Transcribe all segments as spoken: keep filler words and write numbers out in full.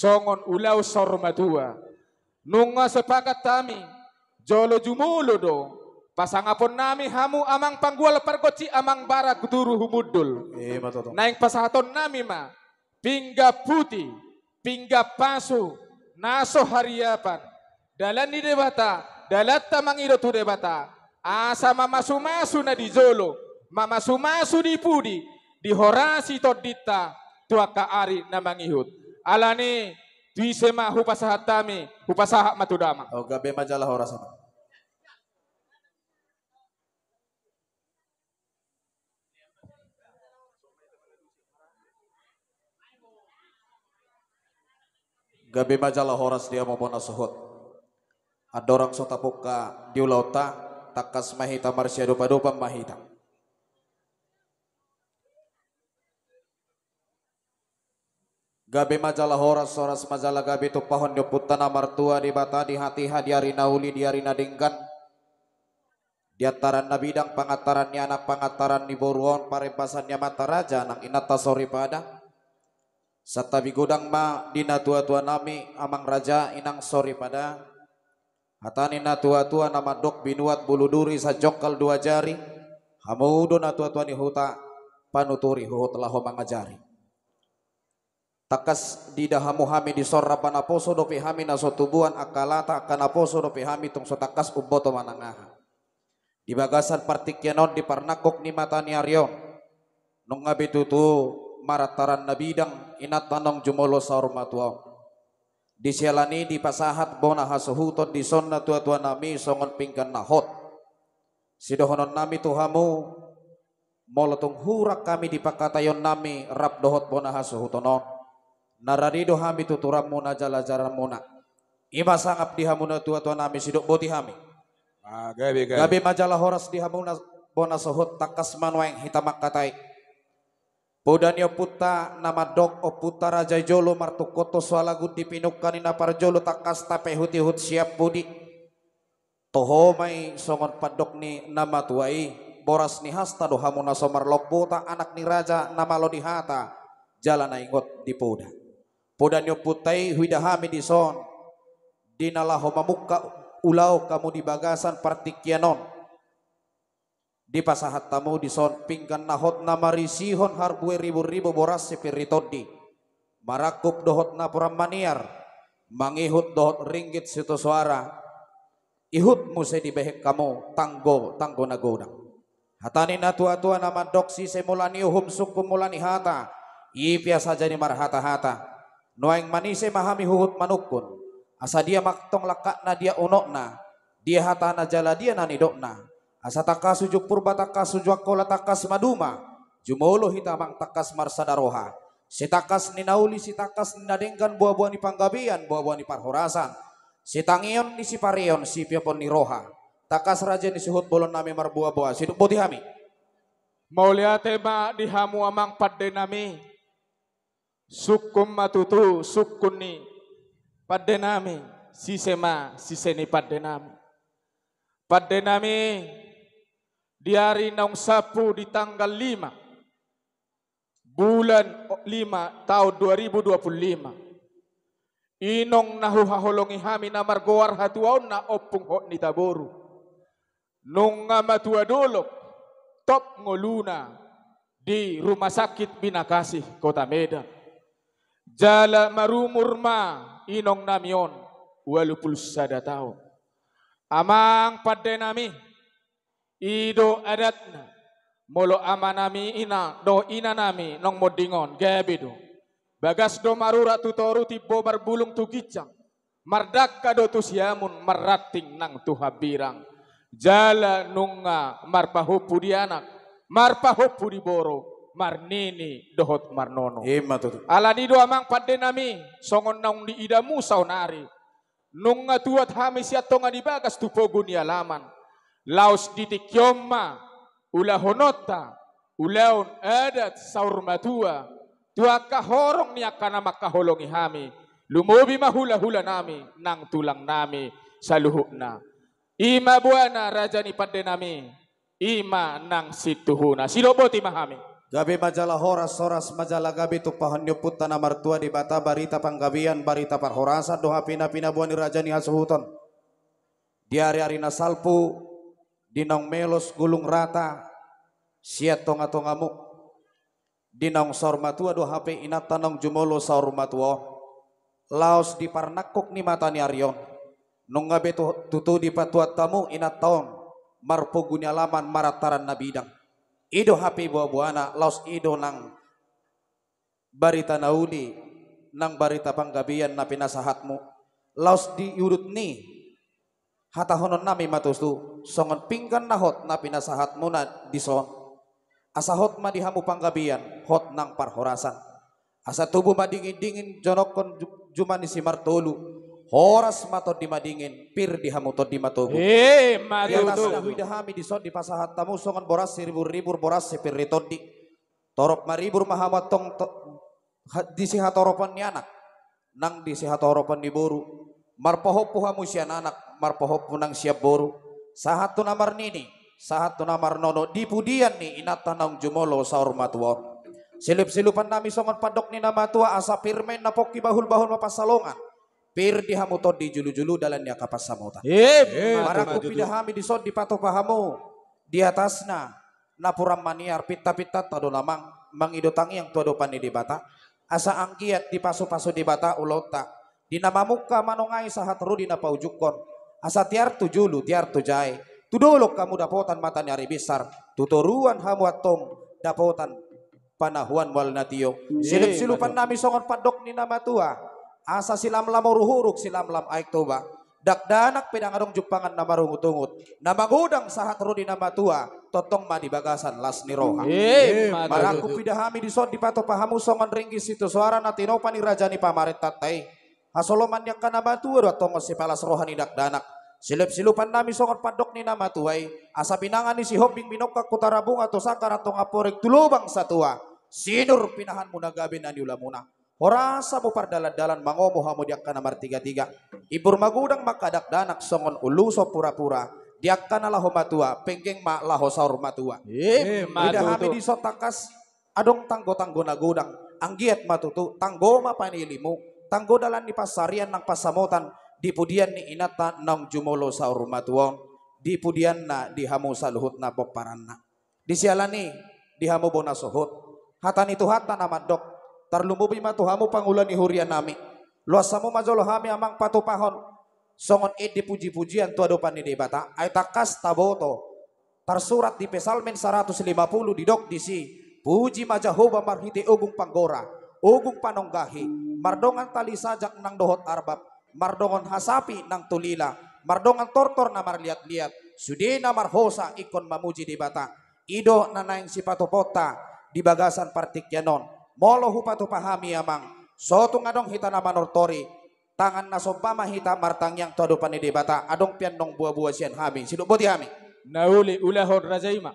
tongon ulaon saur matua. Nunga sepakat hami, jolo jumolo do pasangapon nami hamu amang panggual pargonsi, amang bara turu humundul. Ima tutu. Naeng pasahaton nami ma pinggan puti, pinggan pasu, na so hariapan, dalan ni Debata, dalanta mangido tu Debata, asa mamasumasu na di jolo, mamasumasu di pudi, dihorasi tondinta tu angka ari na mangihut. Alani, tu ise ma hupasahat hami, hupasahat ma tu damang. O, gabe ma jala horas. Gabe ma jala horas di hamu bona suhut. Andorang so tapungka di ulaonta, tangkas ma hita marsiadopadopan ma hita. Gabe ma jala horas, horas ma jala gabe tumpahon ni Ompunta na martua Debata di hatiha, di ari na uli, di ari na denggan. Di antaran na bidang, pangantaran ni anak, pangantaran ni boru on, parembasan ni amanta raja nang inanta soripada. Santabi godang ma di natuatua nami, amang raja, inang soripada. Hata ni natuatua na mandok, binuat bulu duri sanjongkal dua jari. Hamu do natuatua ni huta, panuturi huhut laho mangajari. Tangkas diida hamu hami dison, rap naposo dope hami na so tubuan angka lata, angka naposo dope hami tung so tangkas umboto manang aha. Di bagasan partingkian on, di parnangkok ni mata ni ari on, nunga be tutu marantaran na bidang inanta naung jumolo saur matua on. Di siala ni i dipasahat bona hasuhuton dison natuatua nami songon pinggan na hot. Sidohonon nami tu hamu, molo tung hurang hami di pangkataion nami rap dohot bona hasuhuton on, na rade do hami tuturanmuna jala jaranmuna. Ima sangap di hamu natuatua nami, sidok boti hami. Ah, gabe, gabe. Gabe ma jala horas di hamu na bona suhut, tangkas ma nuaeng hita mangkatai. Poda ni ompunta na mandok, ompunta raja i jolo martungkot tu suala gundi, pinungka ni na parjolo tangkas tapaihutihut sian pudi. Toho ma i songon pandok ni na matua i, boras ni hasta do hamu na so marlombota, anak ni raja na malo di hata, jala na ingot di poda. Poda ni ompunta i huida hami dison, di na laho mamungka ulaon hamu di bagasan partingkian on. Dipasahat hamu dison pinggan na hot na marisihon harbue riburibu, boras sipir ni tondi, marangkup dohot napuran maniar, mangihut dohot ringgit sitio soara, ihut muse dibahen hamu tanggo, tanggo na godang. Hata ni natuatua na mandok, sise mula ni uhum, sungkun mula ni hata, i pe asa jadi marhatahata. Nuaeng manise ma hami huhut manungkun, asa dia ma tong langkatna, dia unokna, dia hatana jala dia na nidokna. Asa tangkas uju Purba, tangkas uju Angkola, tangkas maduma, jumolo hita amang tangkas marsada roha. Sitangkas ni na uli, sitangkas ni na denggan, boaboa ni panggabean, boaboa ni parhorasan, sitangion ni sipareon, sipiopon ni roha. Tangkas raja ni suhut bolon nami marboaboa, sidok boti hami. Mauliate ma di hamu amang pande nami. Sungkun ma tutu sungkun ni pande nami, sise ma sise ni pande nami. Pande nami, di ari naung salpu, di tanggal lima bulan lima taon dua ribu dua puluh lima, inong na huhaholongi hami na margoar hatuaonna Ompung Hot ni Taboru, nunga matua dolok, top ngoluna di Rumah Sakit Binakasih, Kota Medan. Jala marumur ma inong nami on ualu pulu sada taon. Amang pande nami, i do adatna. Molo ama nami, ina dohot ina nami naung monding on, gabe do. Bagas do marurat tu toru, timbo marbulung tu ginjang. Mardangka do tu siamun, marranting nang tu hambirang. Jala nunga marpahompu di anak, marpahompu di boru, marnini dohot marnono. Ima tutu. Alani do amang pande nami, songon naung diidamu saonari, nunga tuat hami sian tonga ni bagas tu pogu ni alaman. Laos di tingki on ma ulahononta ulaon adat saur matua tu angka horong ni angka na mangkaholongi hami, lumobi ma hulahula nami nang tulang nami saluhutna. Ima boana raja ni pande nami, ima nang situhuna. Sidok boti ma hami. Gabe ma jala horas, horas ma jala gabe tumpahon ni Ompunta na martua Debata, barita panggabean, barita parhorasan do hape na pinaboa ni raja ni hasuhuton. Di ari-ari na salpu, di naung melos gulung rata sian tonga-tongamu, di naung saur matua do hape inanta naung jumolo saur matua on. Laos di parnangkok ni mata ni ari on, nunga be tu, tutu dipatuat hamu inanta on marpogu ni alaman marantaran na bidang. I do hape boa-boana, laos i do nang barita na uli, nang barita panggabean na pinasahatmu. Laos di udut ni hatahononnami ma tutu, songon pinggan na hot na pinasahatmuna dison. Asa hot ma di hamu panggabean, hot nang parhorasan. Asa tubu ma dingin-dingin jonokkon ju-, juma ni simartolu. Horas ma tondi madingin, pir di hamu tondi matogu. Ima tutu. Di atas na huida hami dison dipasahat hamu songon boras siribur-ribur, boras sipir ni tondi. Torop maribur ma hamu antong to-, ha-, di sihatoropan ni anak nang di sihatoropan ni boru. Marpahompu hamu sian anak, marpahompu nang sian boru. Sahat tu na marnini, sahat tu na marnono, di pudian ni inanta naung jumolo saur matua on. Silup-silupannami songon pandok ni na matua, asa pir ma inna pongki, bahul-bahul ma pansalongan. Pir di hamu tondi, julu-julu dalan ni angka pansamotan. Ima tutu. Marangkup ida hami dison dipatupa hamu di atasna napuran maniar, pinta-pintanta do na mang-, mangido tangiang tu adopan ni Debata. Asa anggiat dipasu-pasu Debata ulaonta di na mamungka, manongai sahat ro di na paujungkon. Asa tiar tu julu, tiar tu jae, tu dolok hamu dapotan mata ni ari binsar, tu toruan hamu antong dapotan panahuan mual na tio. Ima tutu. Silup-silupannami songon pandok ni na matua, asa silamlam uruk-uruk, silamlam Aek Toba. Dakdanak pe ndang adong jumpangan na marungut-ungut, na magodang sahat ro di na matua, tongtong ma di bagasan las ni roha. Ima tutu. Marangkup ida hami dison dipatupa hamu songon ringgit sitio soara na tinopa ni raja ni pamarentanta i. Hasoloman ni angka na matua do antong on sipalas roha ni dakdanak. Silup-silupannami songon pandok ni na matua i, asa pinangan ni Sihombing binongkak tu Tarabunga, tu sanggar antong amporik, tu lobang satua sinur pinahanmuna gabe na niulamuna. Horas hamu pardalan-dalan mangomo hamu di angka na martiga-tiga. Imbur magodang ma angka dakdanak songon uluson pura-pura, di angka na laho matua penggeng ma laho saur matua. Ima tutu. Huida hami dison tangkas adong tanggo-tanggo na godang. Anggiat ma tutu tanggo ma panilimu, tanggo dalan ni pansarian nang pansamotan di pudian ni inanta naung jumolo saur matua on, di pudianna di hamu saluhutna pomparanna. Di siala ni i, di hamu bona suhut, hata ni Tuhanta na mandok, tarlumobi ma tu hamu pangula ni hurianami. Loas hamu ma jolo hami amang patupahon songon ende puji-pujian tu adopan ni Debata, ai tangkas taboto tarsurat di Psalmen saratus lima pulu, didok disi: Puji ma Jahowa marhite ogung panggora, ogung panonggahi, mardongan tali sajak nang dohot arbab, mardongan hasapi nang tulila, mardongan tortor na marliat-liat, sude na marhosa ingkon mamuji Debata. I do na naeng sipatupaonta di bagasan partingkian on. Molo hupatupa hami amang, so tung adong hita na manortori, tangan na somba ma hita martangiang tu adopan ni Debata, adong pe annon boa-boa sian hami. Sidok boti hami. Na uli, ulahon raja i ma.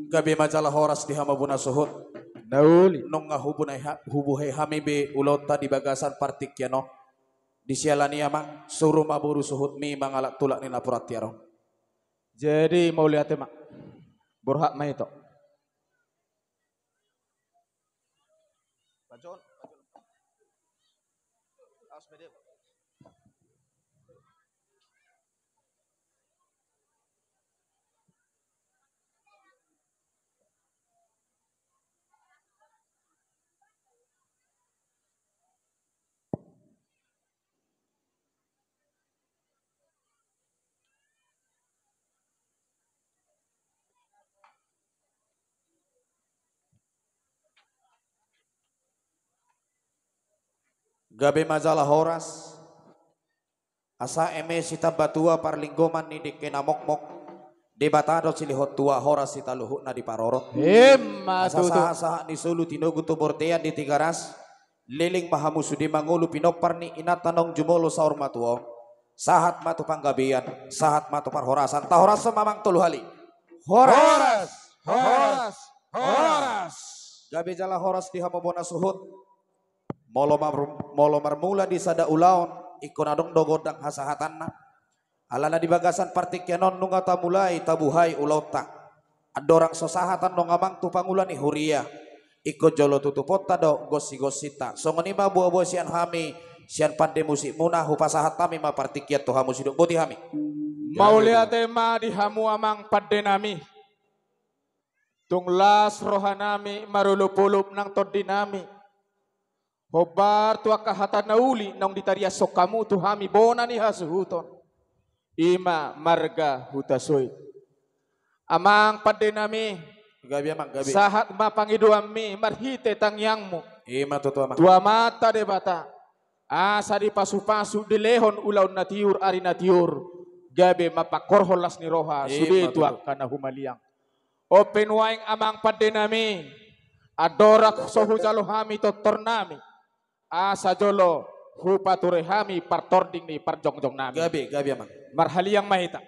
Gabe ma jala horas di hamu bona suhut. Na uli. Nunga hubuhai ha-, hubuhai hami be ulaonta di bagasan partingkian on. Di siala ni i, amang, suru ma boru suhutmi mangalap tulak ni napuran tiar on. Jadi mauliate ma. Borhat ma ito. Gabe ma jala horas. Asa eme sitambatua parlinggoman ni dengke na mokmok, Debata do silehon tua, horas hita luhutna diparorot. Emma tutu. Asa sahat-sahat ni solu tinogu tu bortean di Tigaras, leleng ma hamu sude mangolu pinompar ni inanta naung jumolo saur matua on. Sahat ma tu panggabean, sahat ma tu parhorasan. Tahorashon ma, amang, tolu hali. Horas, horas, horas. Gabe jala horas di hamu bona suhut. Molo mar-, molo marmula di sada ulaon, ingkon adong do gondang hasahatanna. Alana di bagasan partingkian on nunga tamulai, tabuhai ulaonta. Andorang so sahat annon, amang, tu pangula ni huria, ingkon jolo tutuponta do gonsi-gonsinta. Songon i ma boa-boa sian hami, sian pande musikmuna, hupasahat hami ma partingkian tu hamu, sidok boti hami. Mauliate ma di hamu, amang pande nami. Tung las roha nami marolop-olop nang tondi nami. Hombar tu angka hata na uli naung ditariashon hamu tu hami bona ni hasuhuton. I ma marga Hutasoit. Amang pande nami. Gabe, amang, gabe. Sahat ma pangidoanmi marhite tangiangmu. I ma tutu, amang. Tu Amanta Debata. Asa dipasu-pasu, dilehon ulaon na tiur, ari na tiur. Gabe ma pangkorhon las ni roha. I ma tutu. Sude tu angka na humaliang. On pe nuaeng, amang pande nami, andorang so hujalo hami tortor nami, asa jolo hupature hami partording ni parjongjong nami. Gabe, gabe, amang. Marhaliang ma hita.